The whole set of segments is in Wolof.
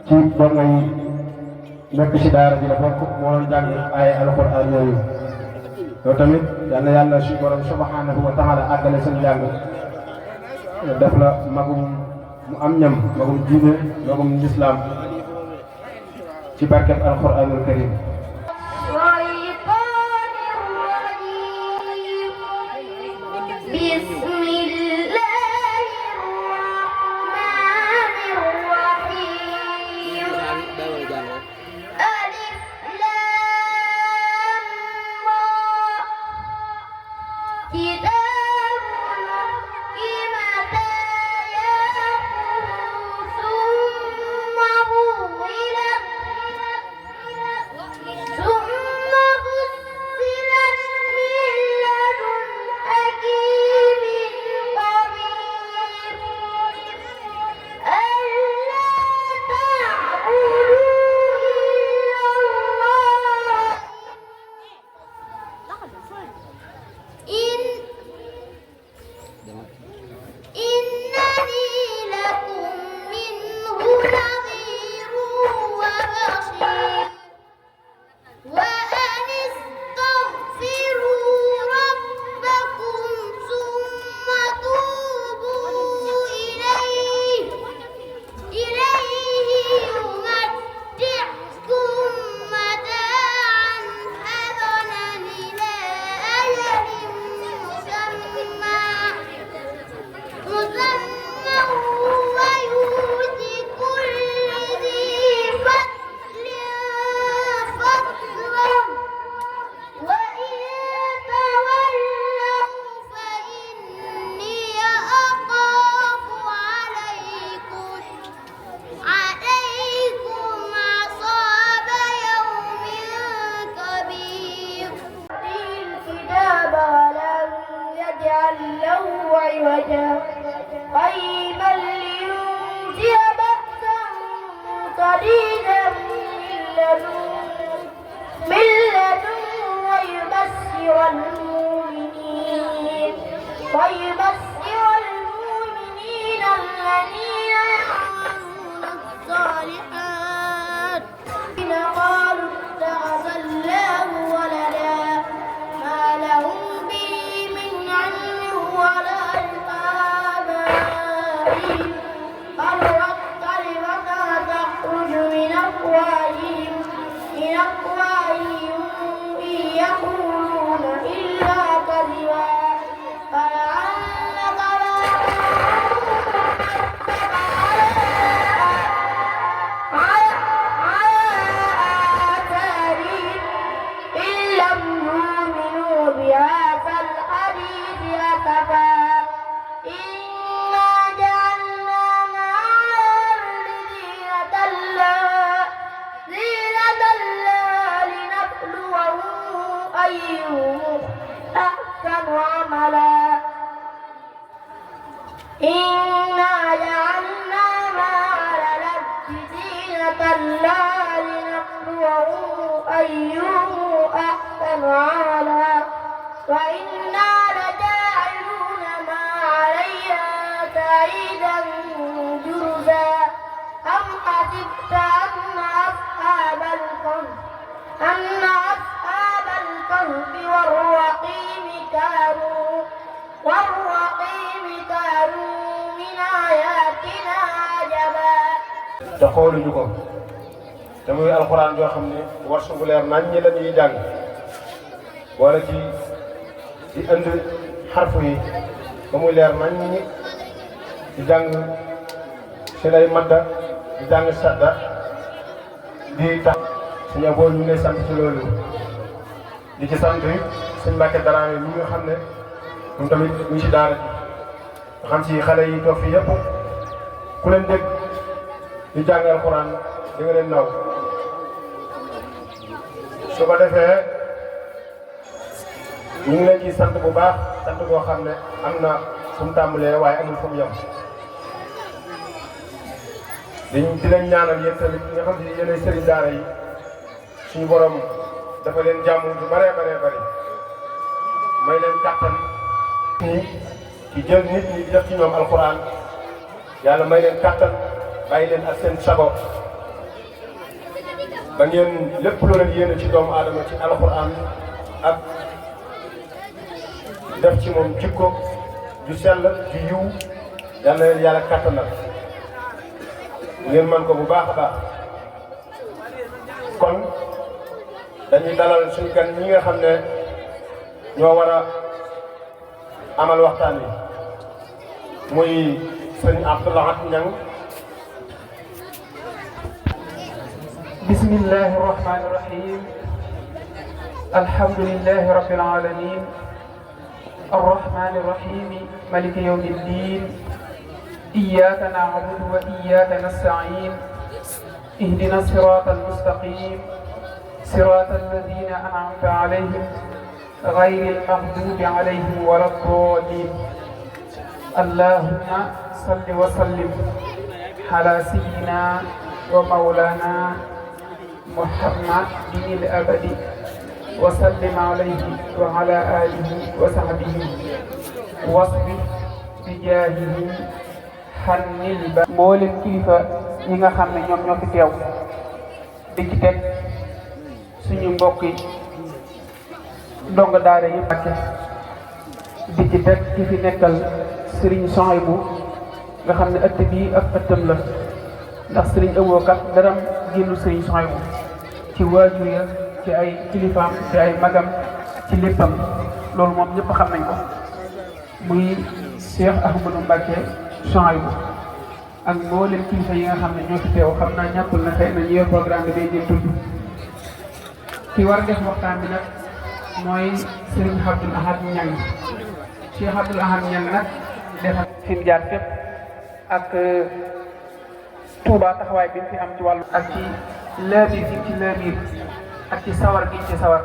ci donga yi nekk ci daara ji la bokk moo doon jàng ay alxuraan yooyu yow tamit yal na yàlla suñu borom subhanahu wa taala àggale seen jàng def la magum mu am ñam magum diine magum lislaam ci barkeb alxuraanul karim. قيما لينذر بأسا شديدا من لدنه ويبشر المؤمنين الذين يعملون الصالحات إن قالوا اتخذ الله ولدا ما لهم به من علم ولا لآبائهم قرت كلمة تخرج من أفواههم إن يقولون إلا كذبا فلعلك على آثارهم إن لم يؤمنوا بهذا الحديث أسفا إنا جعلنا ما زينة الله لنبلوهم أيهم أحسن عملا إنا جعلنا ما على الأرض زينة الله لنبلوهم أيهم أحسن عملا وإنا لجاعلون ما عليها سعيدا جرزا أم حسبت أن أصحاب الكهف والرقيم كانوا من آياتنا عجبا te xooluñu ko te muy alxuraan joo xam ne warsu bu leer nañ ñi la ñuy jàng wala ci di indi xarfu yi ba muy leer nañ ñi di jàng si lay madda di jàng sadda di tax suñu boo ñu lay sant ci loolu di ci sant suñ Mbàkke Daraame mi nga xam ne moom tamit ñu ci daara nga xam si xale yi toog fii yëpp ku leen dégg di jàng alxuraan di nga leen naw su ko defee ñu ngi leen ciy sant bu baax sant boo xam ne am na fu mu tàmbalee waaye amul fu mu yem di leen ñaanal yéen tamit nga xam si yéenay sëriñ daara yi suñu borom dafa leen jàmm bu bëree bëri may leen kàttan ñi ci jël nit ñi di def ci ñoom alxuraan yàlla may leen kàttan bàyyi leen ak seen sago ba ngeen lépp loo leen yéene ci doomu aadama ci alxuraan ak def ci moom jikko ju sell ju yiw yal na leen yàlla kàttanal ngeen man ko bu baax a baax. kon dañuy dalal suñu gan ñi nga xam ne ñoo war a amal waxtaan wi muy sëñ Abdou Lahad Niang. bismillahi irrahmani irrahim alhamdulilahi rabbil alamin arrahmani irrahim maliki yawmi ddin iyyaka na'budu wa iyyaka nasta'in ihdina sirata almustaqim sirata alladhina an'amta alayhim غير المغضوب عليهم ولا الضالين اللهم صل وسلم على سيدنا ومولانا محمد الأبد وسلم عليه وعلى آله وصحبه واصبر بجاهه حن الب mboolem kilifa yi nga xam ne ñoom ñoo fi teew di ci teg suñu mbokk yi ndongo daara yi Mbàkke di ci teg ki fi nekkal Serigne Souhaïbou nga xam ne ëtt bii ak ëttam la ndax Serigne Abo kat daram génnu Serigne Souhaïbou ci waajur ya ci ay kilifaam ci ay magam ci léppam loolu moom ñëpp xam nañ ko muy Cheikh Ahmadou Mbacke Souhaïbou ak mboolem kilifa yi nga xam ne ñoo fi teew xam naa ñàkkul na xëy na ñu yor programme bi day jël tudd ki war a def waxtaan bi nag mooy Serigne Abdou Lahad Niang. Cheikh Abdou Lahad Niang nag defal fi mu jaar fépp ak Touba taxawaay bi mu fi am ci wàllu ak ci laabiir gi ci laabiir ak ci sawar gi ci sawar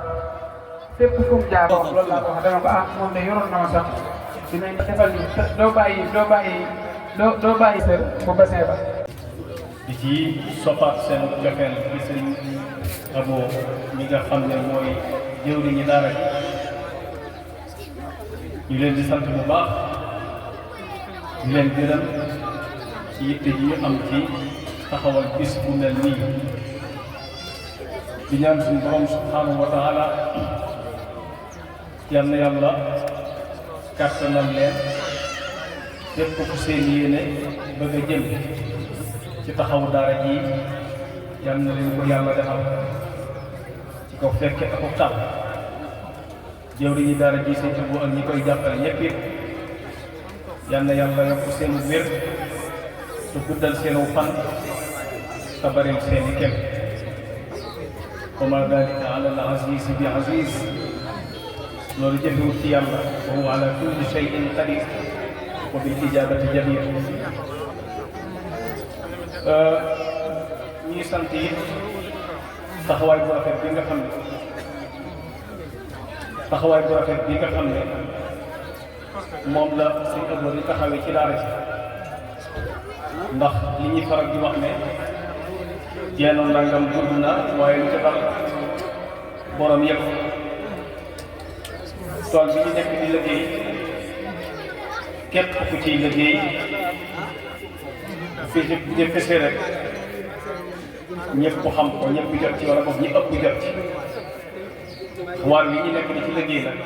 fépp fu mu jaar loolu laa ko wax dama ko moom de yoroon na ma sax dinañ defal ni doo bàyyi sër bu bassin ba di ci soppaat seen jofeel bi sëriñ Abo mi nga xam ne mooy jëwriñu daara ji ñu leen di sant bu baax di leen gërëm ci yitte ji ñu am ci taxawal bis bu mel nii di ñaan suñu borom subhanahu wa taala yal na yàlla kàttanal leen képp ku seen yéene bëgg a jëm ci taxawu daara ji yal na leen ko yàlla defal ci ko fekke ak ko tal jëwriñu daara ji seen Abo ak ñi koy jàppale ñëpp it yal na yàlla yokk seen wér te guddal seenu fan te baril seeni kem wa ma dalika ala al aziz bi aziz loolu jëfewut ci yàlla wa huwa ala kulli shay'in qadir wa bil ijabati jadir ñuy sant yi taxawaay bu rafet bi nga xam ne moom la suñu Abo di taxawee ci daara ci ndax li ñuy faral di wax ne jeeno ndangam gudd na waaye lu ca dal borom yëpp tool bi ñu nekk di liggéey képp ku ciy liggéey fi fese rek ñëpp xam ko ñëpp jot ci wala boog ñi ëpp jot ci waar wi ñu nekk di ci liggéey nag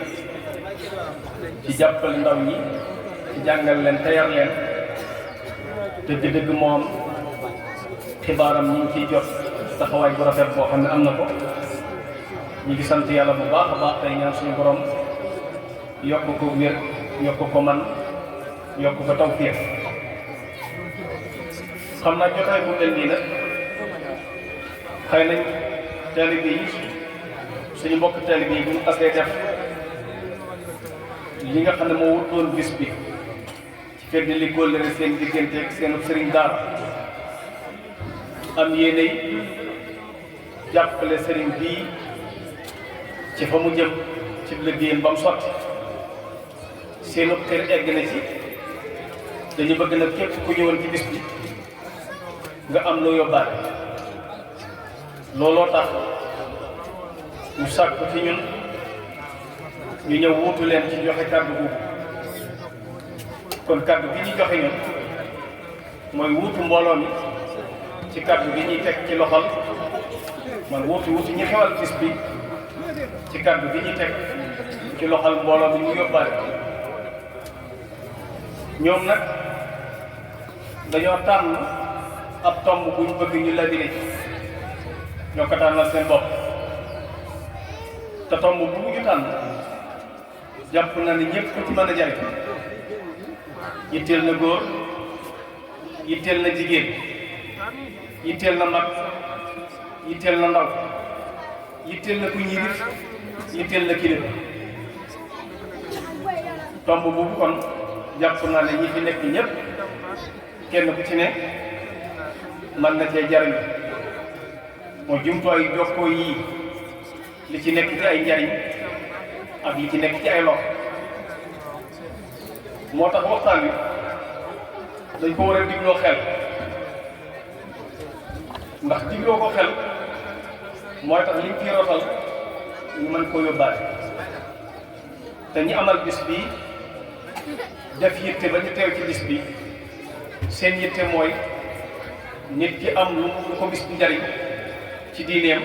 ci jàppale ndaw ñi ci jàngal leen te yar leen dëgg-dëgg moom xibaaram ñu ngi ciy jot taxawaay bu rafet boo xam ne am na ko ñu ngi sant yàlla bu baax a baax tey ñaan suñu borom yokk ko wér yokk ko man yokk ko tawfiix xam naa jotaay bu mel nii nag xëy nañ taalibe yi suñu mbokk taalibe yi bu ñu xasee def li nga xam ne moo wutoon bis bi ci fedd li góllëre seen diggante ak seen sëriñ daara am yéenay jàppale sëriñ bii ci fa mu jëm ci liggéeyam ba mu sotti seenu kër egg na ci dañu bëgg nag képp ku ñëwoon ci bis bi nga am loo yóbbaale looloo tax ñu sàkk ci ñun ñu ñëw wuutu leen ci joxe kàddu boobu kon kàddu gi ñuy joxe ñun mooy wuutu mbooloo mi ci kàddu gi ñuy teg ci loxol man wuti ñi xewal bis bi ci kàddu bi ñu teg ci loxal mbooloo bi ñu yóbbaale ñoom nag dañoo tànn ab tomb buñ bëgg ñu labiré ñoo ko tànnal seen bopp te tomb bu ñu tànn jàpp na ni ñëpp ku ci mën a jariñ yitteel na góor yitteel na jigéen yitteel na mag yitteel na ndaw yitteel na ku ñiirif yitteel na kilifa tomb boobu kon jàpp naa ne ñi fi nekk ñëpp kenn ku ci ne mën na cee jariñ moo jumtuwaay jokkoo yii li ci nekk ci ay njariñ ak li ci nekk ci ay lor moo tax waxtaan wi dañ ko war a digloo xel ndax digloo ko xel mooy tax liñ fi rotal ñu mën koo yóbbaale te ñi amal bis bi def yitte ba ñu teew ci bis bi seen yitte mooy nit ki am lu ko bis bi njariñ ci diineem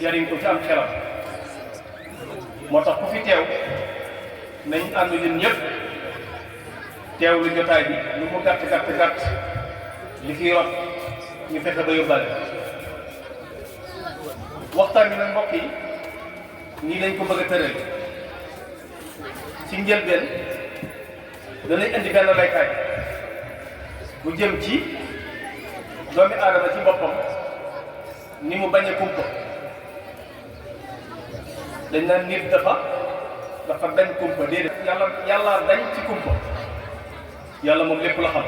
jariñ ko ci am xelam moo tax ku fi teew nañ ànd ñun ñëpp teew lu jotaay bi lu mu gàtt li fiy rot ñu fexe ba yóbbaale waxtaan bi nag mbokk yi nii lañ ko bëgg a tëral ci njëlbeen danañ indi benn laytaay bu jëm ci doomi aadama ci boppam ni mu bañ a kumpa dañ naan nit dafa dañ kumpa déedéet yàlla dañ ci kumpa yàlla moom lépp la xam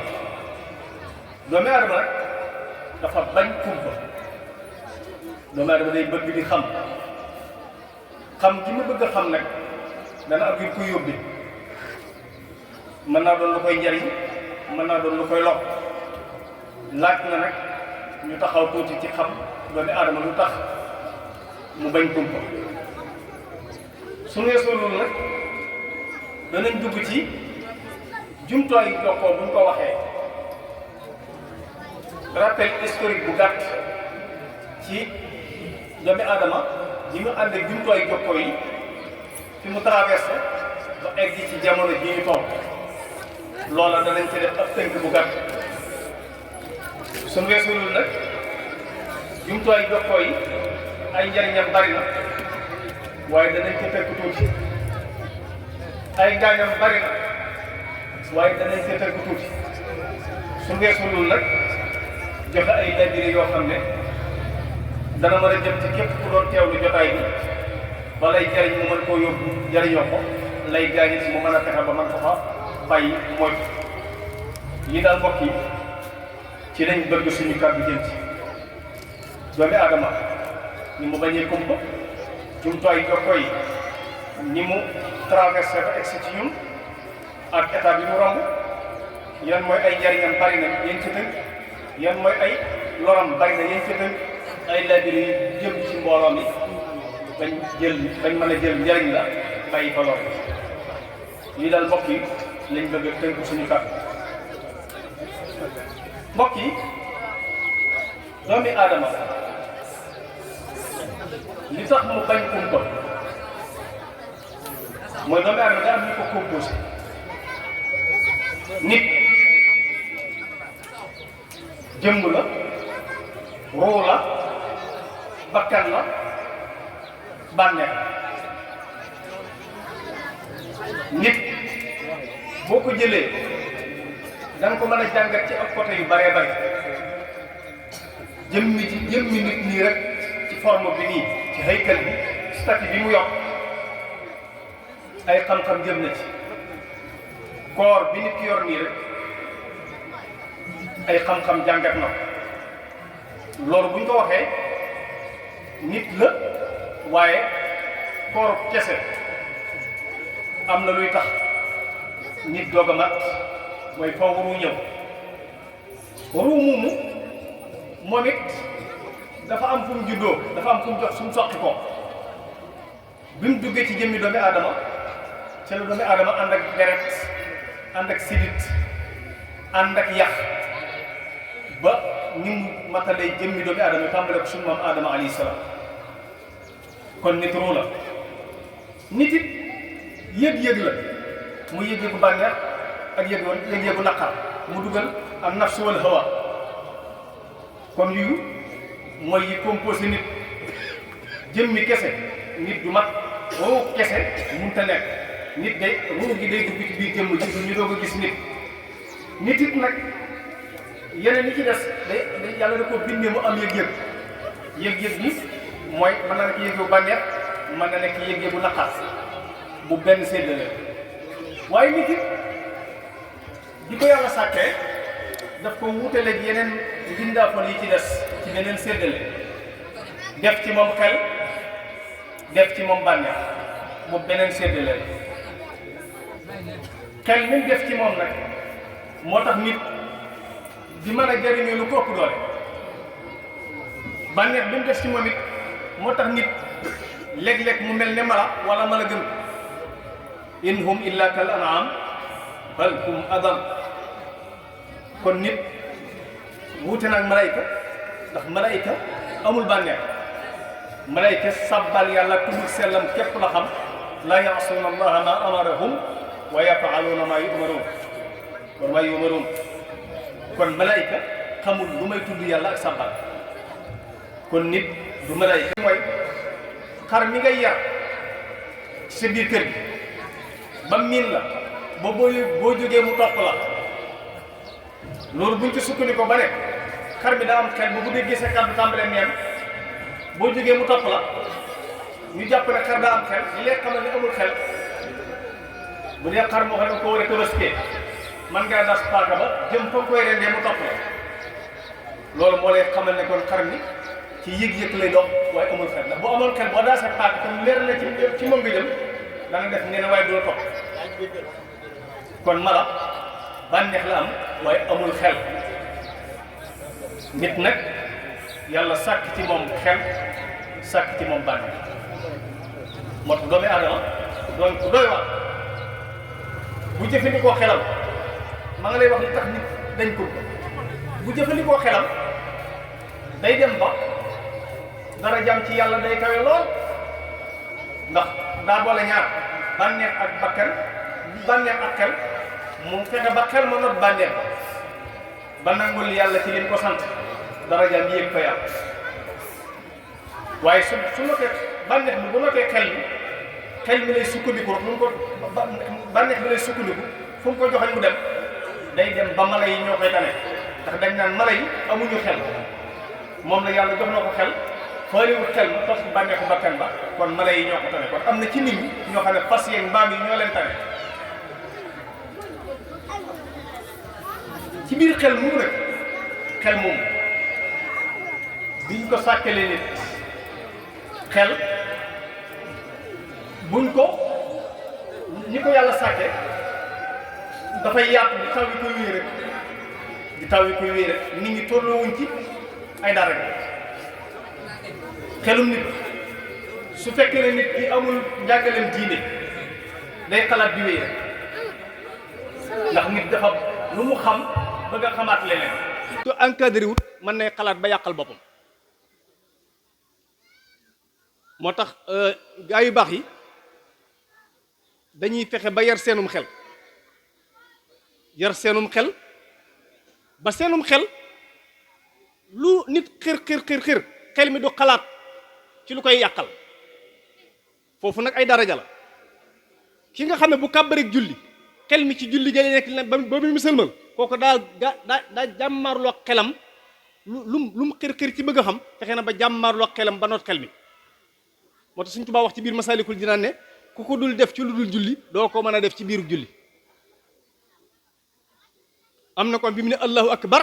doomi aadama rek dafa bañ kumpa doomi aadama day bëgg di xam gi mu bëgg a xam nag dana am yu ko yóbbi mën naa doon lu koy njariñ mën naa doon lu koy lor laaj na nag ñu taxaw tuuti ci xam doomi aadama lu tax mu bañ kumpa su weesoo loolu nag danañ dugg ci jumtuwaayu jokkoo buñ ko waxee rappel historique bu gàtt ci doomi aadama ji mu ànd ak jumtuwaayu jokkoo yi fi mu traversé ba egg ci jamono ji ñu toog loola danañ ci def ab tënk bu gàtt su weesoo loolu nag jumtuwaayu jokkoo yi ay njariñam bari na waaye danañ ci tënk tuuti ay ngaañam bari na waaye danañ ci tënk tuuti su weesoo loolu nag joxe ay labiré yoo xam ne dana mën a jëm ci képp ku doon teewlu jotaay bi ba lay jariñ mu mën koo yóbbu jariñoo ko lay gaañit mu mën a fexe ba mën ko fa bàyyi mooy lii daal mbokk yi ci lañ bëgg suñu kàddu jëm ci doomi aadama ni mu bañee kumpa jumtuwaay jokkoo yi ni mu traversé ba egsi ci ñun ak état bi mu romb yan mooy ay njariñam bari na yéen ci tënk yan mooy ay loram bari na yéen ci tënk ay labiré yu jëm ci mbooloo mi bañ mën a jël njariñ la bàyyi fa lor lii daal mbokk yi lañ bëgg a tënk suñu kàddu mbokk yi doomi aadama li tax mu bañ kumpa mooy doomi aadama da am ñu ko composé nit jëmm la ruu la bakkan la bànneex nit boo ko jëlee da nga ko mën a jàngat ci ak côté yu bëree bëri jëmmi nit nii rek ci forme bi nii ci haykal bi statut bi mu yokk ay xam-xam jëm na ci koor bi nit ki yor nii rek ay xam-xam jàngat na loolu bu ñu ko waxee nit la waaye koor kese am na luy tax nit doog a mat mooy foo waru ñëw waru muumu moom it dafa am fu mu juddoo dafa am fu mu jox sumu soqi ko bi mu duggee ci jëmmi doomi aadama ci la doomi aadama ànd ak deret ànd ak sidit ànd ak yax ba ni mu matalee jëmmi doomi aadama tàmbale ko suñu maam aadama alayhi salaam kon nit ruu la. nit it yëg-yëg la mu yëg-yëgu bànneex ak yëg-yëgu naqar mu dugal am nafsu wal hawa. kon yu mooy yi composé nit. jëmmi kese nit du mat ruu kese mënta nekk nit day ruu gi day dugg ci biir jëmm ji ñu doog a gis nit it nag yeneen yi ci des day yàlla da ko bindee mu am yëg-yëg bi mooy mën na nekk yëg-yëgu bànneex mën na nekk yëg-yëgu naqar bu benn séddale waaye nit it di ko yàlla sàkkee daf ko wuutaleeg yeneen bindaafoon yi ci des ci beneen séddale def ci moom xel def ci moom bànneex bu beneen séddale xel mi def ci moom nag moo tax nit di mën a jëriñoo lu ko ëpp doole bànneex bi mu def ci moom it moo tax nit léeg-léeg mu mel ne mala wala mala gën in hum illa kal an'am bal hum adal kon nit wuute nag malayka ndax malayka amul bànneex malayka sabbal yàlla tudd sellam képp la xam laa ya'suuna allaha ma amarahum wa yaf'aluuna ma yu'maruun kon ma yu'maruun kon malayka xamul lu may tudd yàlla ak sabbal kon nit du malayka mooy xar mi ngay yar ci sa biir kër gi ba miin la ba boo jógee mu topp la loolu buñ ci sukkandiku ba ne xar mi daa am xel bu déggee sa kàddu tàmbalee meen boo jógee mu topp la ñu jàpp ne xar daa am xel li leen xamal ne amul xel bu dee xar moo xam ne ko war a tabaskee man ngaa das paaka ba jëm fa koy rendee mu topp la loolu moo lay xamal ne kon xar mi ci yëg-yëg lay dox waaye amul xel ndax bu amoon xel boo daasee paaka kon leer na ci moom nga jëm da nga def nee na waaye du la topp kon mala bànneex la am waaye amul xel nit nag yàlla sàkk ci moom xel sàkk ci moom bànneex moo tax doomi aadama doon ku doy waar bu jëfandikoo xelam ma nga lay wax li tax nit dañ ko bu jëfandikoo xelam day dem ba dara jam ci yàlla day kawe lool ndax daa boole ñaar bànneex ak bakkan bànneex ak xel mu fexe ba xel ma not bànneex ba nangul yàlla ci lim ko sant dara jam yéeg fa yàlla waaye su notee bànneex bi bu notee xel mi lay sukkandiku fu mu ko bànneex bi lay sukkandiku fu mu ko joxañ mu dem day dem ba mala yi ñoo koy tane ndax dañ naan mala yi amuñu xel moom la yàlla jox na ko xel xooliwul xel mu topp bànneexu bakkan ba kon mala yi ñoo ko tane kon am na ci nit ñi ñoo xam ne fas yeeg mbaam yi ñoo leen tane ci biir xel moomu nag xel moomu biñ ko sàkkalee nit xel buñ ko ñi ko yàlla sàkke dafay yaatu di taw yi koy wéy rek di taw yi koy wéy rek nit ñi tolloowuñ ci ay dara xelum nit su fekkee ne nit ki amul njàngaleem diine day xalaat di wéy rek ndax nit dafa lu mu xam bëgg a xamaat leneen su encadré wut mën nay xalaat ba yàqal boppam moo tax gaa yu baax yi dañuy fexe ba yar seenum xel ba seenum xel lu nit xir xel mi du xalaat ci lu koy yàqal foofu nag ay daraja la ki nga xam ne bu kàbbareeg julli xel mi ci julli jëlee nekk ba mu sëlmal kooku daa jàmmarloo xelam lu mu xir ci bëgg a xam fexe na ba jàmmarloo xelam ba noot xel mi moo tax Sëñ Tuubaa wax ci biir Masaalikul Jinaan ne ku ko dul def ci lu dul julli doo ko mën a def ci biiru julli am na kon bi mu ne allahu akbar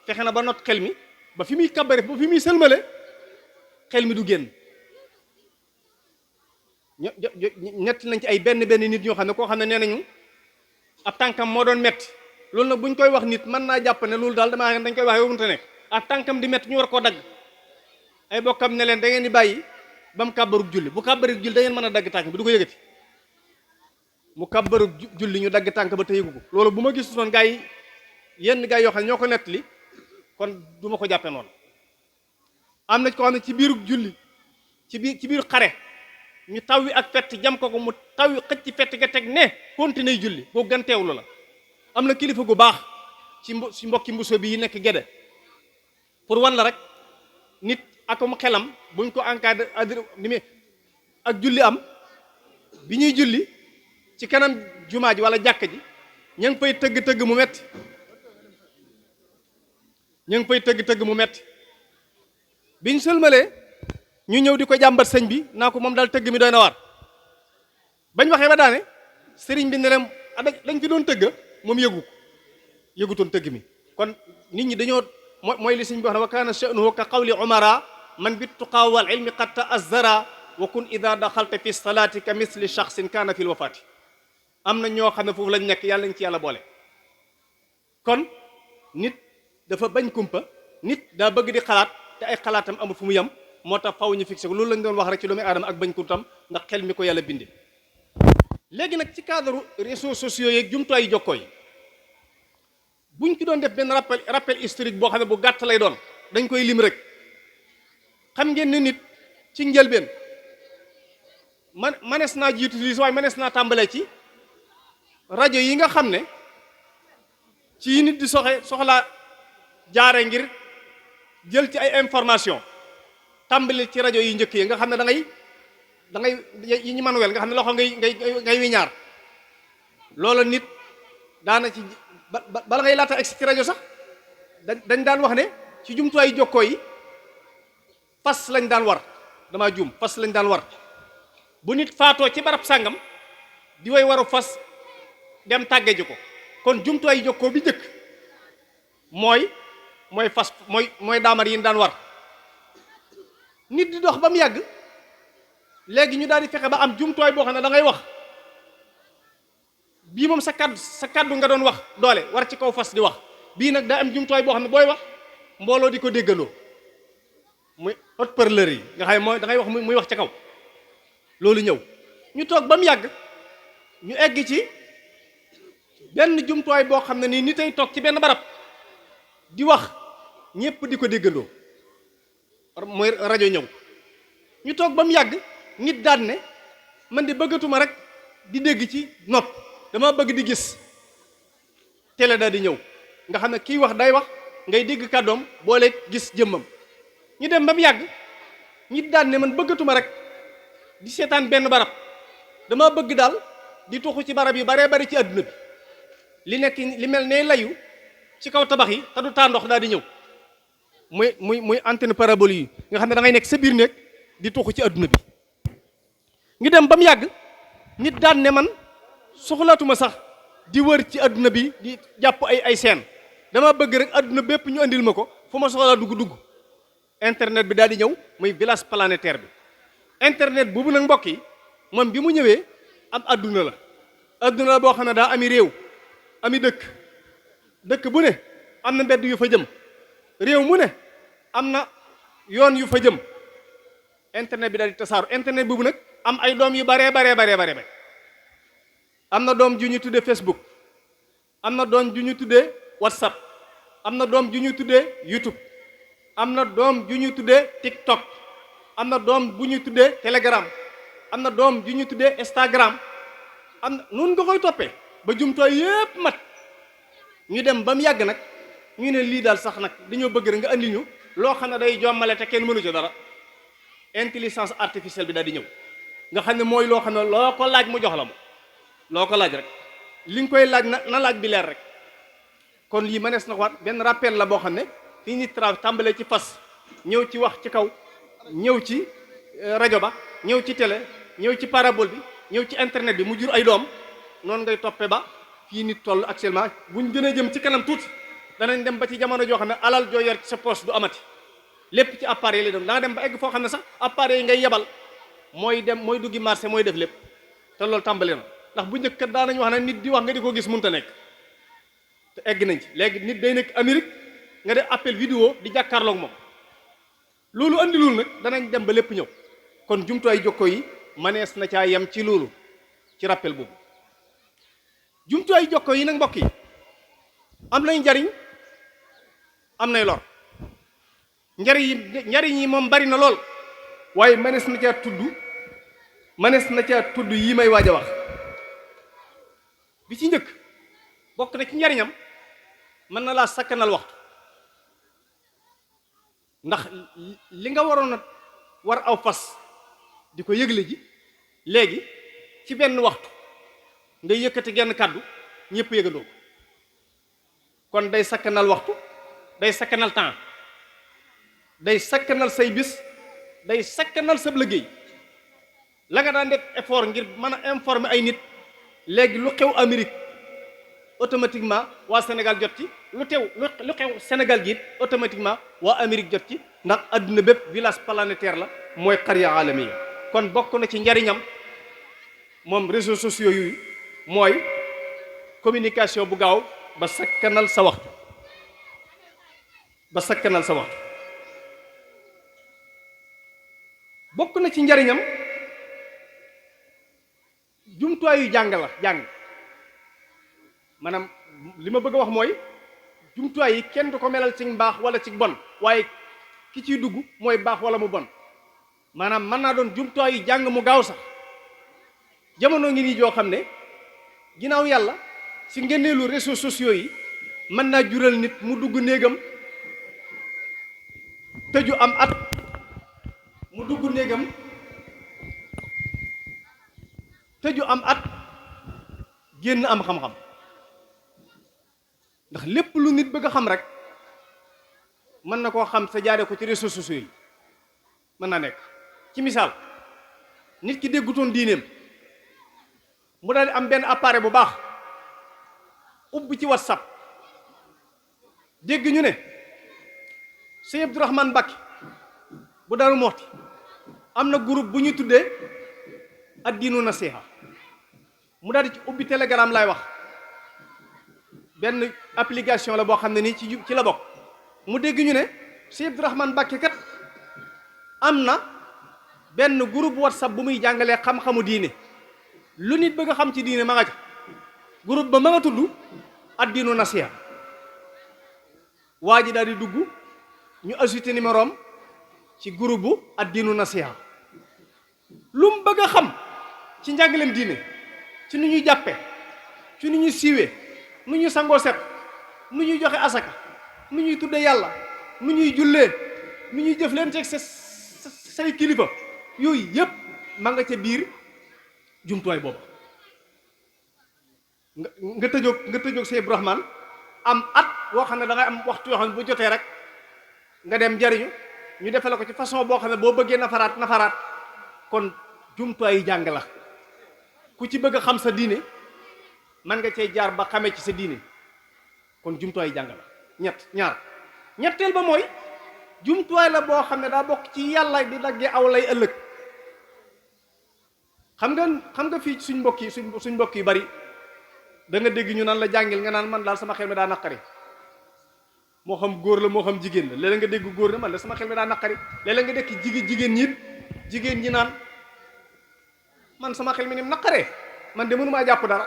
fexe na ba not xel mi ba fi muy kabbare ba fi muy sëlmale xel mi du génn ñett nañ ci ay benn nit ñoo xam ne koo xam ne nee nañu ab tànkam moo doon metti loolu nag buñ koy wax nit mën naa jàpp ne loolu daal dañ koy wax yow mënta nekk ab tànkam di metti ñu war koo dagg ay bokkam ne leen da ngeen di bàyyi ba mu kàbbarug julli bu kàbbarug julli da ngeen mën a dagg tànk bi du ko yëgati mu kàbbarug julli ñu dagg tànk ba te yëgu ko loolu bu ma gis noonu gaa yi yenn gaa yi yoo xam ne ñoo ko nettali kon du ma ko jàppe noonu am na ko xam ne ci biirug julli ci biir xare ñu taw wi ak fett jam ko mu taw wi xëcc fett ga teg ne continuer julli boo gën teewlu la. am na kilifa gu baax ci mbokki mbuso bi yi nekk Gédé pour wan la rek nit akum xelam buñ ko encadré ni ak julli am bi ñuy julli ci kanam jumaa ji wala jàkk ji ña ngi fay tëgg mu metti biñ sëlmalee ñu ñëw di ko jàmbat sëñ bi naa ko moom daal tëgg mi doy na waar bañ waxee ba daane sëriñ bi ne leen dañ fi doon tëgg moom yëgutoon tëgg mi kon nit ñi dañoo mooy li sëñ bi wax ne wa kaana sha'nuhu ka qawli umara man bittuqa wal ilmi qad ta'azzara wa kun ida daxalta fi salaati ka misli shaxsin kaana fil wafaati am na ñoo xam ne foofu lañ nekk yàlla nañ ci yàlla boole kon nit dafa bañ kumpa nit daa bëgg di xalaat te ay xalaatam amul fu mu yem moo tax faw ñu fixé ko loolu lañ doon wax rek ci doomu aadama ak bañ kumtam ndax xel mi ko yàlla bindee léegi nag ci cadre réseaux sociaux yeeg jumtuwaayu jokkoo yi buñ ci doon def benn rappel historique boo xam ne bu gàtt lay doon dañ koy lim rek xam ngeen ne nit ci njëlbeen manees naa jiitu lii waaye manees naa tàmbalee ci rajo yi nga xam ne ci nit di soxla jaare ngir jël ci ay information tàmbali ci rajo yi njëkk yi nga xam ne da ngay yi ñu manuel nga xam ne loxo ngay wiñaar loola nit daana ci bala ngay laata egsi ci rajo sax dañ daan wax ne ci jumtuwaayu jokkoo yi fas lañ daan war damaa juum fas lañ daan war bu nit faatoo ci barab sàngam di way waru fas dem tàgge ji ko kon jumtuwaayu jokkoo bi njëkk mooy fas mooy daamar yi daan war nit di dox ba mu yàgg léegi ñu daal di fexe ba am jumtuwaay boo xam ne da ngay wax bii moom sa kaddu nga doon wax doole war ci kaw fas di wax bii nag daa am jumtuwaay boo xam ne booy wax mbooloo di ko déggandoo muy haut-parleur yi nga xam ne mooy da ngay wax muy wax ca kaw loolu ñëw ñu toog ba mu yàgg ñu egg ci benn jumtuwaay boo xam ne nii nit ay toog ci benn barab di wax ñépp di ko déggandoo mooy rajo ñëw ñu toog ba mu yàgg nit daan ne man de bëggatuma rek di dégg ci nopp dama bëgg di gis télé daal di ñëw nga xam ne kii wax day wax ngay dégg kàddoom boole gis jëmmam ñu dem ba mu yàgg nit daan ne man bëggatuma rek di seetaan benn barab dama bëgg daal di tuxu ci barab yu baree bari ci àdduna bi li mel ne layu ci kaw tabax yi te du taa ndox daal di ñëw muy antenne parabole yi nga xam ne da ngay nekk sa biir nekk di tuxu ci àdduna bi ñu dem ba mu yàgg nit daan ne man soxlaatuma sax di wër ci àdduna bi di jàpp ay seen dama bëgg rek àdduna bépp ñu andil ma ko fu ma soxlaa dugg internet bi daal di ñëw muy village planétaire bi internet boobu nag mbokk yi moom bi mu ñëwee am àdduna la boo xam ne daa ami réew ami dëkk bu ne am na mbedd yu fa jëm réew mu ne am na yoon yu fa jëm internet bi daal di tasaaru internet boobu nag am ay doom yu baree am na doom ju ñu tuddee Facebook am na doom ju ñu tuddee WhatsApp am na doom ju ñu tuddee YouTube am na doom ju ñu tuddee TikTok am na doom bu ñu tuddee Telegram am na doom ju ñu tuddee Instagram am na nun nga koy toppee ba jumtuwaay yépp mat ñu dem ba mu yàgg nag ñu ne lii daal sax nag dañoo bëgg rek nga andi ñu loo xam ne day jommale te kenn mënu ci dara intelligence artificielle bi daal di ñëw nga xam ne mooy loo xam ne loo ko laaj mu jox la mo loo ko laaj rek li nga koy laaj na laaj bi leer rek kon lii mënees na ko waat benn rappel la boo xam ne fii nit tàmbalee ci fas ñëw ci wax ci kaw ñëw ci rajo ba ñëw ci télé ñëw ci parabole bi ñëw ci internet bi mu jur ay doom noonu ngay toppe ba fii nit toll actuellement buñ gën a jëm ci kanam tuuti danañ dem ba ci jamono joo xam ne alal joo yor ci sa poche du amati lépp ci appareil lay doon da nga dem ba egg foo xam ne sax appareil yi ngay yebal mooy duggi marché mooy def lépp te loolu tàmbali na ndax bu njëkk kat daanañu wax ne nit di wax nga di ko gis mënta nekk te egg nañ ci léegi nit day nekk Amérique nga def appel vidéo di jàkkaarloog moom loolu andi loolu nag danañ dem ba lépp ñëw kon jumtuwaay jokko yi manees na caa yem ci loolu ci rappel boobu jumtuwaay jokko yi nag mbokk yi am nañ njariñ am nay lor njariñ yi moom bari na lool waaye mënees na caa tudd yi may waaj a wax. bi ci njëkk bokk na ci njariñam mën na laa sakkanal waxtu, ndax li nga waroon a war aw fas di ko yëgle ji léegi ci benn waxtu nga yëkkati genn kàddu ñëpp yëgandoo ko. kon day sakkanal waxtu, day sakkanal temps, day sakkanal say bis, day sakkanal sab liggéey. la nga daan def effort ngir mën a informer ay nit léegi lu xew Amérique automatiquement waa Sénégal jot ci, lu xew Sénégal gi it automatiquement waa Amérique jot ci, ndax adduna bépp village planétaire la, mooy xariya alamiya. kon bokk na ci njariñam moom réseaux sociaux yu mooy communication bu gaaw ba sakkanal sa waxtu, bokk na ci njariñam jumtuwaayu jàng maanaam li ma bëgg a wax mooy jumtuwaay yi kenn du ko melal ci baax wala ci bon, waaye ki ciy dugg mooy baax wala mu bon. maanaam mën naa doon jumtuwaayu jàng mu gaaw sax. jamono ngi nii joo xam ne ginnaaw yàlla ci ngeneelu réseaux sociaux yi mën naa jural nit mu dugg néegam tëju am at, génn am xam-xam. ndax lépp lu nit bëgg a xam rek mën na koo xam sa jaare ko ci réseaux sociaux yi. mën naa nekk ci misaal nit ki déggutoon diineem mu daal di am benn appareil bu baax ubbi ci WhatsApp dégg ñu ne Sëñ Abdourahmane Mbacké bu Daaru Muxti am na groupe bu ñuy tuddee ad-diinu nasiha. mu daal di ci ubbi Telegram laay wax, benn application la boo xam ne nii ci la bokk. mu dégg ñu ne Sëñ Abdourahmane Mbacké kat am na benn groupe WhatsApp bu muy jàngalee xam-xamu diine, lu nit bëgg a xam ci diine ma nga ca. groupe ba ma nga tudd ad-diinu nasiha. waa ji daal di dugg, ñu ajouté numéro am ci groupe bu ad-diinu nasiha. lu mu bëgg a xam ci njàngaleem diine, ci nu ñuy jàppe, ci nu ñuy siiwee, nu ñuy sangoo set, nu ñuy joxe asaka, nu ñuy tudde yàlla, nu ñuy jullee, nu ñuy jëf leen teg say kilifa, yooyu yépp ma nga ca biir jumtuwaay boobu. nga tëjoog Sëñ Abdourahmane am at boo xam ne da ngay am waxtu yoo xam ne bu jotee rek nga dem jariñu, ñu defale ko ci façon boo xam ne boo bëggee nafaraat. kon jumtuwaay yi jàng la. ku ci bëgg a xam sa diine man nga cee jaar ba xamee ci sa diine. kon jumtuwaay yi jàng la. ñetteel ba mooy jumtuwaay la boo xam ne daa bokk ci yàlla di daggee aw lay ëllëg. xam nga fii suñ mbokk yi bari da nga dégg ñu naan la jàngil nga naan man daal sama xel mi daa naqari. moo xam góor la moo xam jigéen la, léeg-léeg nga dégg góor ne man la sama xel mi daa naqari. léeg-léeg nga dekk jigéen ñi naan man sama xel mi ni naqaree man de mënumaa jàpp dara.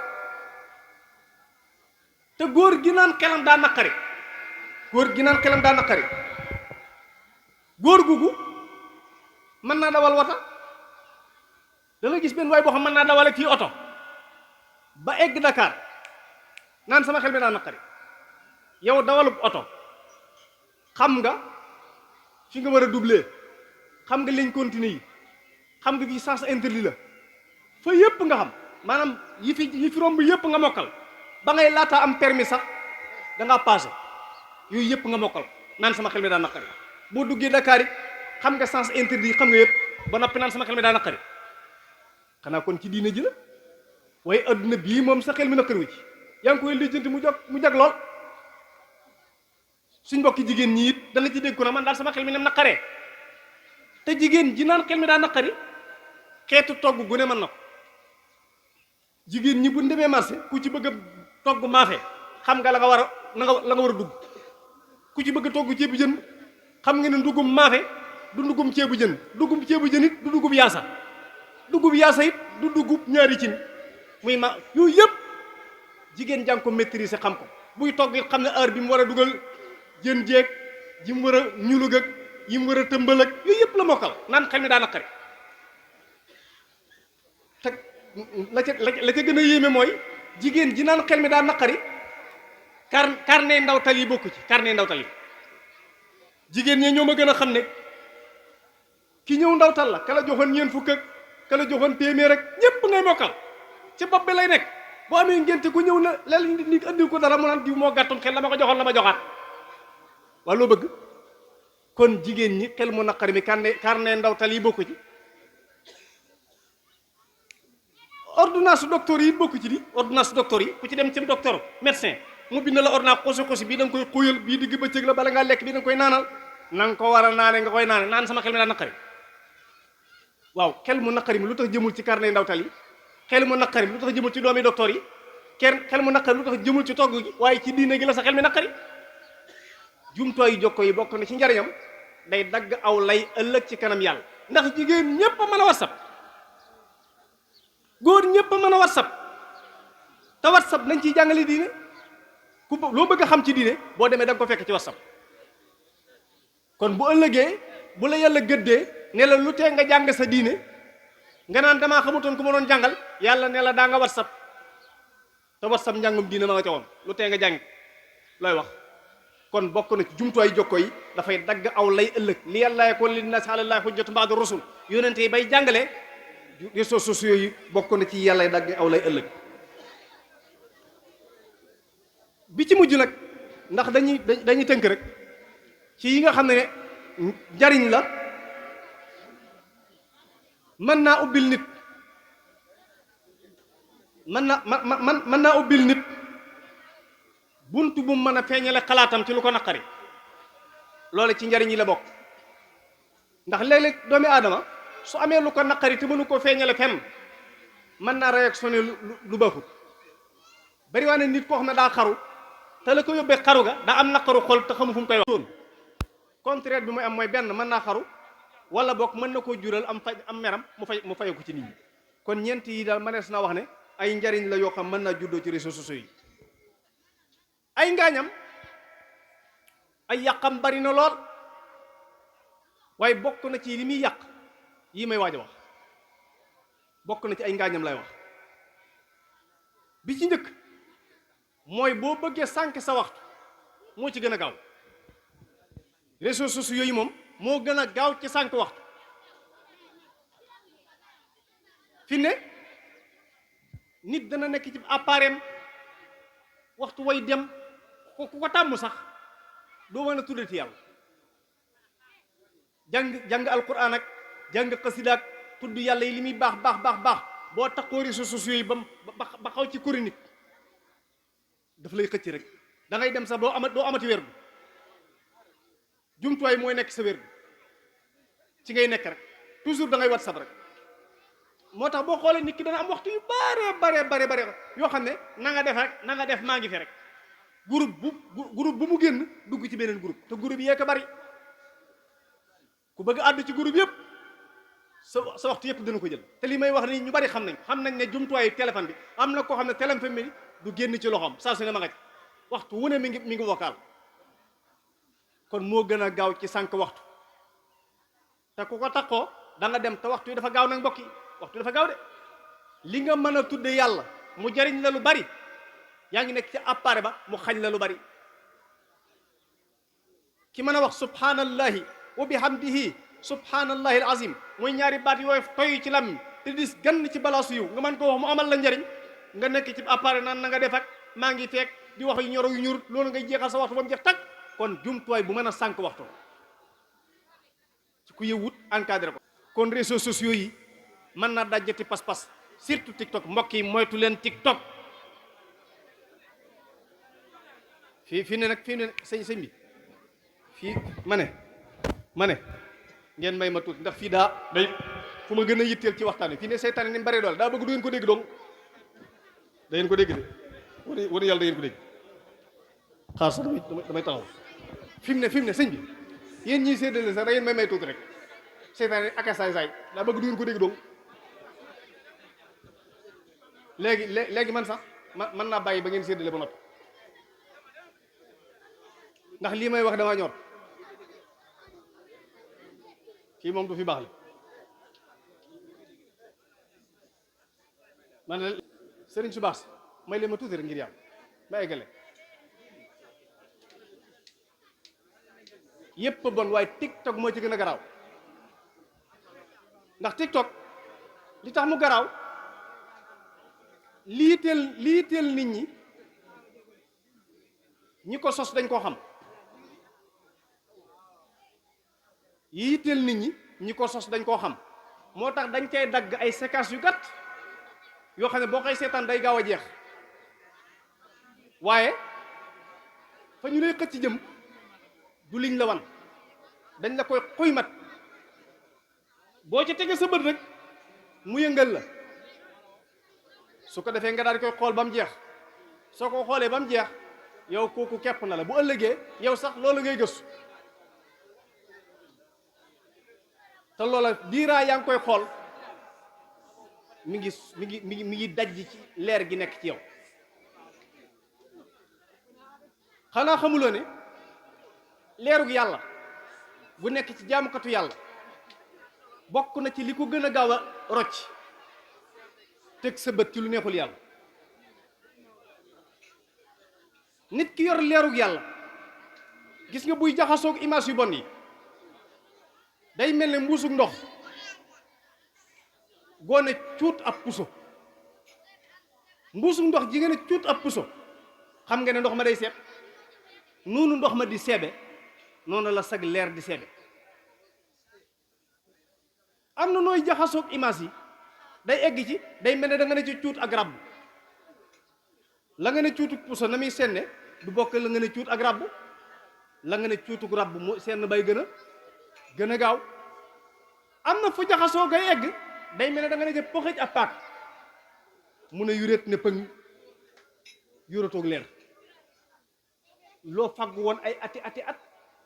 te góor gi naan xelam daa naqari, góor gugu mën naa dawal wata. da nga gis benn waay boo xam mën naa dawale kii oto ba egg Dakar naan sama xel mi daa naqari. yow dawalub oto xam nga fi nga war a doubler, xam nga ligne continue yi, xam nga fii sens interdit la, fa yépp nga xam. maanaam yi fi romb yépp nga mokkal. ba ngay laata am permis sax da ngaa passé yooyu yépp nga mokkal naan sama xel mi daa naqari. boo duggee Dakar it xam nga sens interdit, xam nga yépp ba noppi naan sama xel mi daa naqari. xanaa kon ci diine ji la. waaye adduna bii moom sa xel mi naqari wu ci, yaa ngi koy lijjanti mu jag lool. suñ mbokki jigéen ñi it dana ci dégg ko na man daal sama xel mi nem naqaree. te jigéen ji naan xel mi daa naqari xeetu togg gu ne mën na ko. jigéen ñi bu demee marché ku ci bëgg a togg maafe xam nga la nga war a dugg. ku ci bëgg a togg ceebu jën xam nga ne ndugum maafe du ndugum ceebu jën, dugub ceebu jën it du dugub yaasa, dugub yaasa it du dugub ñaari cin muy ma. yooyu yëpp jigéen jàng ko maîtriser xam ko. buy togg it xam ne heure bi mu war a dugal jën jeeg ji mu war a ñulug ak yi mu war a tëmbal ak yooyu yëpp la mokkal naan xel mi daa naqari te la ca gën a yéeme mooy jigéen ji naan xel mi daa naqari carnet ndawtal yi bokku ci carnet ndawtal yi jigéen ñi ñoo ma gën a xam ne ki ñëw ndawtal la kala joxoon ñeent fukk ak kala joxoon téeméer rek ñépp ngay mokkal ci bopp bi lay nekk boo amee ngénte ku ñëw na leel nit andil ko dara mu naan diw moo gàttum xel la ma ko joxoon la ma joxaat waa loo bëgg kon jigéen ñi xel mu naqari mi carnet ndawtal yi bokku ci ordonnance docteur yi bokku ci di ordonnance docteur yi ku ci dem ci docteur médecin mu bind la ordonnance xosi bii da nga koy xóoyal bii digg bëccëg la bala ngaa lekk bii da nga koy naanal na nga ko war a naane nga koy naane naan sama xel mi daa naqari waaw xel mu naqari mi lu tax jëmul ci carnet ndawtal yi xel mu naqari mi lu tax jëmul ci doomi docteur yi xel mu naqari lu tax jëmul ci togg gi waaye ci diine gi la sa xel mi naqari jumtuwaayu jokko yi bokk na ci njariñam day dagg aw lay ëllëg ci kanam yàlla ndax jigéen ñépp a mën a whatsapp góor ñépp a mën a whatsapp te whatsapp nañ ciy jàngale diine ku loo bëgg a xam ci diine boo demee da nga ko fekk ci whatsapp kon bu ëllëgee bu la yàlla gëddee ne la lu tee nga jàng sa diine nga naan damaa xamutoon ku ma doon jàngal yàlla ne la daa nga whatsapp te whatsapp njàngum diine ma nga ca woon lu tee nga jàng looy wax kon bokk na ci jumtuwaay jokko yi dafay dagg aw lay ëllëg li yàlla yakun linnaasi ala llaahi hujjatun ba'da rusul yonente yi bay jàngale réseaux sociaux yi bokk na ci yàlla dagg aw lay ëllëg bi ci mujj nag ndax dañuy tënk rek ci yi nga xam ne njariñ la mën naa ubbil nit mën naa ubbil nit buntu bu mën a feeñale xalaatam ci lu ko naqari loole ci njariñ yi la bokk ndax léeg-léeg doomi aadama su amee lu ko naqari te mënu ko feeñale fenn mën naa réactionné lu baaxut bari waa ne nit koo xam ne daa xaru te la ko yóbbee xaru ga daa am naqaru xol te xamu fu mu koy wax contraire bi muy am mooy benn mën naa xaru wala bokk mën na koo jural am meram mu faye ko ci nit ñi kon ñeent yi daal mënees naa wax ne ay njariñ la yoo xam mën naa juddoo ci réseaux sociaux yi ay ngaañam ay yàqam bari na lool waaye bokk na ci li muy yàq yii may waaj a wax bokk na ci ay ngaañam lay wax bi ci njëkk mooy boo bëggee sànk sa waxtu moo ci gën a gaaw réseaux sociaux yooyu moom moo gën a gaaw ci sànk waxtu fi ne nit dana nekk ci appareil waxtu way dem ku ko tàmm sax doo mën a tuddati yàlla jàng alquran ak jàng xasida ak tudd yàlla yi li muy baax boo taxoo réseaux sociaux yi ba xaw ci chronique daf lay xëcc rek da ngay dem sax doo amati wér gu jumtuwaay mooy nekk sa wér gu ci ngay nekk rek toujours da ngay whatsapp rek moo tax boo xoolee nit ki dana am waxtu yu bare yoo xam ne na nga def rek na nga def maa ngi fi rek groupe bu mu génn dugg ci beneen groupe te groupe yee ko bari ku bëgg àddu ci groupe yëpp sa waxtu yëpp dana ko jël te li may wax ni ñu bari xam nañ ne jumtuwaayu téléphone bi am na koo xam ne téléphone bi du génn ci loxoom saa su ne ma nga ci waxtu wu ne mi ngi vocal kon moo gën a gaaw ci sànq waxtu te ku ko takkoo da nga dem te waxtu yi dafa gaaw nag mbokk yi waxtu dafa gaaw de li nga mën a tudde yàlla mu jariñ la lu bari yaa ngi nekk ci appareil ba mu xañ la lu bari ki mën a wax subhanallahi wa bihamdihi subhanallahi alazim mooy ñaari baat yooyu toy ci lam te dis gann ci balaasu yiw nga mën ko wax mu amal la njariñ nga nekk ci appareil naan na nga def ak maa ngi fekk di wax yu ñoro yu ñurut loolu ngay jeexal sa waxtu ba mu jeex tag kon jumtuwaay bu mën a sànq waxtu ci ku yëwut encadré ko kon réseaux sociaux yi mën naa dajjati pas-pas surtout TikTok mbokk yi moytu leen TikTok fii ne sëñ bi fii ma ne ngeen may ma tuuti ndax fii daa day fu ma gën a yitteel ci waxtaan wi fii ne seytaane ni mu bari doole daa bëgg du ngeen ko dégg dong da ngeen ko dégg de war yàlla da ngeen ko dégg xaar sax damay taxaw fi mu ne sëñ bi yéen ñiy séddale sax da ngeen may tuuti rek seytaane ak a saay daa bëgg du ngeen ko dégg dong léegi man sax man naa bàyyi ba ngeen séddale ba noppi ndax lii may wax dama ñor kii moom du fi baax la man ne sëriñ su baax si may leen ma tuuti rek ngir yàlla ma eggale yépp bon waaye TikTok moo ci gën a garaaw ndax TikTok li tax mu garaaw lii teel nit ñi ko sos dañ koo xam yiiteel nit ñi ko sos dañ koo xam moo tax dañ cay dagg ay séquences yu gàtt yoo xam ne boo koy seetaan day gaaw a jeex waaye fa ñu lay xëcc jëm du liñ la wan dañ la koy xuymat boo ci tege sa bët rek mu yëngal la su ko defee nga daal di koy xool ba mu jeex soo ko xoolee ba mu jeex yow kooku kepp na la bu ëllëgee yow sax loolu ngay gëstu te loola diiraa yaa ngi koy xool mi ngi daj ci leer gi nekk ci yow xanaa xamuloo ne leerug yàlla bu nekk ci jaamukatu yàlla bokk na ci li ko gën a gaaw a rocc teg sa bët ci lu neexul yàlla nit ki yor leerug yàlla gis nga buy jaxasoog image yu bon yi day mel ne mbuusug ndox goone cuut ab puso mbuusug ndox ji nga ne cuut ab puso xam nga ne ndox ma day seeb noonu ndox ma di seebe noonu la sag leer di seebe am na nooy jaxasoog image yi day egg ci day mel ne da nga ne ci cuut ak ràbb la nga ne cuutug puso na muy senne du bokk la nga ne cuut ak ràbb la nga ne cuutug ràbb mu senn bay gën a gaaw am na fu jaxasoo ngay egg day mel ne da nga ne ca poxëj ab paak mu ne yuréet ne pëng yuratoog leer loo fagg woon ay ati at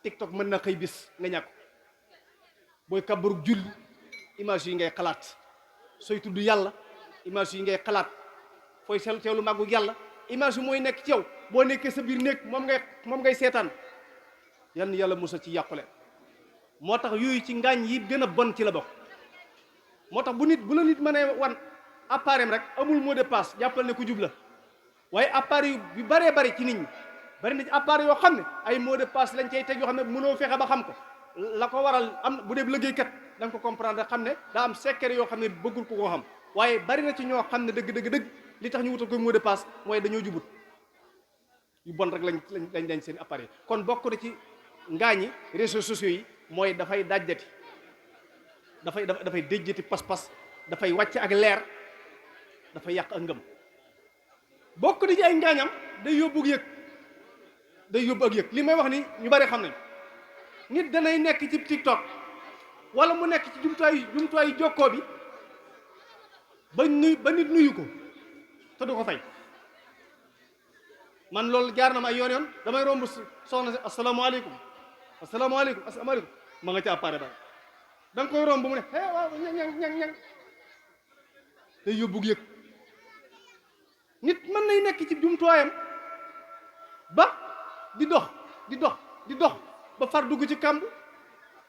TikTok mën na xëy bis nga ñàkk booy kabarug julli image yi ngay xalaat sooy tudd yàlla image yi ngay xalaat fooy teewlu màggu yàlla image yi mooy nekk ci yow boo nekkee sa biir néeg moom ngay seetaan yal na yàlla musal ci yàqule moo tax yooyu ci ngaañ yi gën a bon ci la bokk moo tax bu la nit mënee wan appareil rek amul mot de passe jàppal ne ku jub la waaye appareil yu baree bari ci nit ñi bari na ci appareil yoo xam ne ay mot de passe lañ cay teg yoo xam ne mënoo fexe ba xam ko la ko waral am bu dee liggéeykat da nga ko comprendre xam ne daa am secret yoo xam ne bëggul ko koo xam waaye bari na ci ñoo xam ne dëgg li tax ñu wutal ko mot de passe mooy dañoo jubut yu bon rek lañ dañ seen appareil kon bokk na ci ngaañi réseaux sociaux yi mooy dafay dajjati dafay déjjati pas-pas dafay wàcc ak leer dafay yàq ak ngëm bokk na ci ay ngaañam day yóbbu ak yëg li may wax ni ñu bari xam nañ nit danay nekk ci TikTok wala mu nekk ci jumtuwaayu jokkoo bi ba nit nuyu ko te du ko fay man loolu jaar na ma ay yoon damay romb soxna si asalaamaaleykum ma nga ca appareil ba da nga koy romb mu ne waaw ñang day yóbbu yëg nit mën nay nekk ci jumtuwaayam ba di dox ba far dugg ci kàmb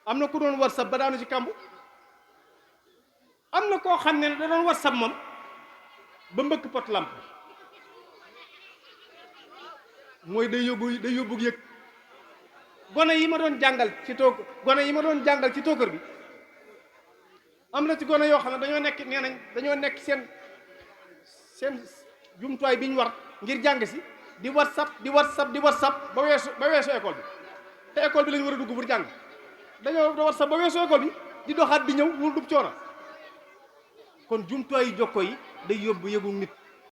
am na ku doon WhatsApp ba daanu ci kàmb am na koo xam ne da doon WhatsApp moom ba mbëkk pot lamp mooy day yóbbu yëg gone yi ma doon jàngal ci tookër bi am na ci gone yoo xam ne dañoo nekk seen jumtuwaay bi ñu war ngir jàng si di whatsapp ba weesu école bi te école bi lañu war a dugg pour jàng dañoo whatsapp ba weesu école bi di doxaat di ñëw loolu dub coono kon jumtuwaay yu jokko yi day yóbbu yëgu nit